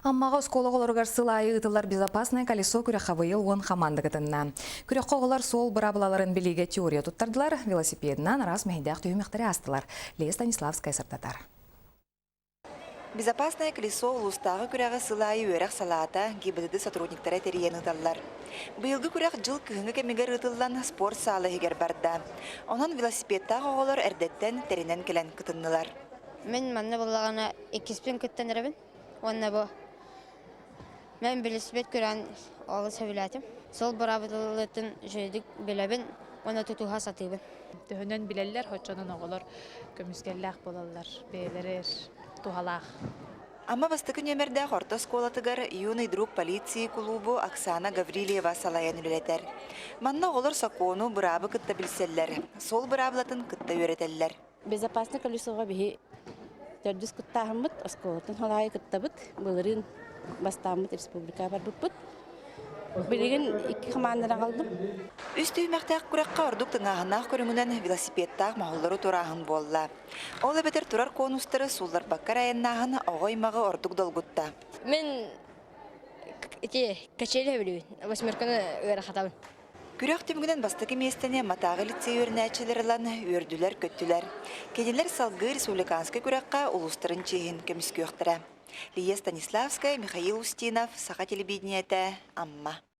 Аммаҕа оскуола оҕолоругар сыл аайы ыытыллар «Безопасное колесо» күрэххэ быйыл 10 хамаанда кытынна. Күрэххэ оҕолор суол быраабылаларын билиигэ теория туттардылар, велосипедынан араас мэһэйдээх түһүмэхтэри аастылар. Лея Станиславская сырдатар. Безопасное колесо улуустааҕы күрэҕи сыл аайы үөрэх салаата ГИБДД сотрудниктара тэрийэн ыыталлар. Быйылгы күрэх дьыл кыһыҥҥы кэмигэр ыытыллан спорт саала иһигэр барда. Онон велосипедтаах оҕолор эрдэттэн тэринэн кэлэн кытыннылар. Мин манна буоллаҕына иккиспин кыттан эрэбин. Уонна бу мен велосипед көрөн олус сөбүлээтим. Сол быраабылатын үчүгэйдик билэбин уонна тутуһа сатыыбын. Төһөнөн билэллэр, оччонон оҕолор көмүскэллээх буолаллар, бэйэлэрэ туһалаах. Амма бастакы нүөмэрдээх орто оскуолатыгар «Юный друг полиции» кулуубу Оксана Гаврильева салайан үлэлэтэр. Манна оҕолор сокуону, быраабы кытта билсэллэр, суол быраабылатын кытта үөрэтэллэр. Безопасный колесоҕа биһи төрдүс кыттааһыммыт, оскуолатын халаайы кыттабыт. Былырыын бастааммыт республикаҕа барбыппыт. Билигин икки хамаанданы аҕаллым. Үс түһүмэхтээх күрэххэ ордук тыҥааһыннаах көрүҥүнэн велосипедтаах моһоллору турааһын буолла. Ол эбэтэр турар конустары суулларбакка эрэ айаннааһын оҕо аймаҕы ордук долгутта. Мин ити качели сөбүлүүбүн. Восьмерканы ыарахатабын. Күрэх түмүгүнэн бастакы миэстэни Матааҕы лицей үөрэнээччилэр ылан үөрдүлэр-көттүлэр. Кинилэр салгыы республиканскай күрэххэ улуустарын чиэһин көмүскүөхтэрэ. Лия Станиславская, Михаил Устинов, Саха телевидениетэ, Амма.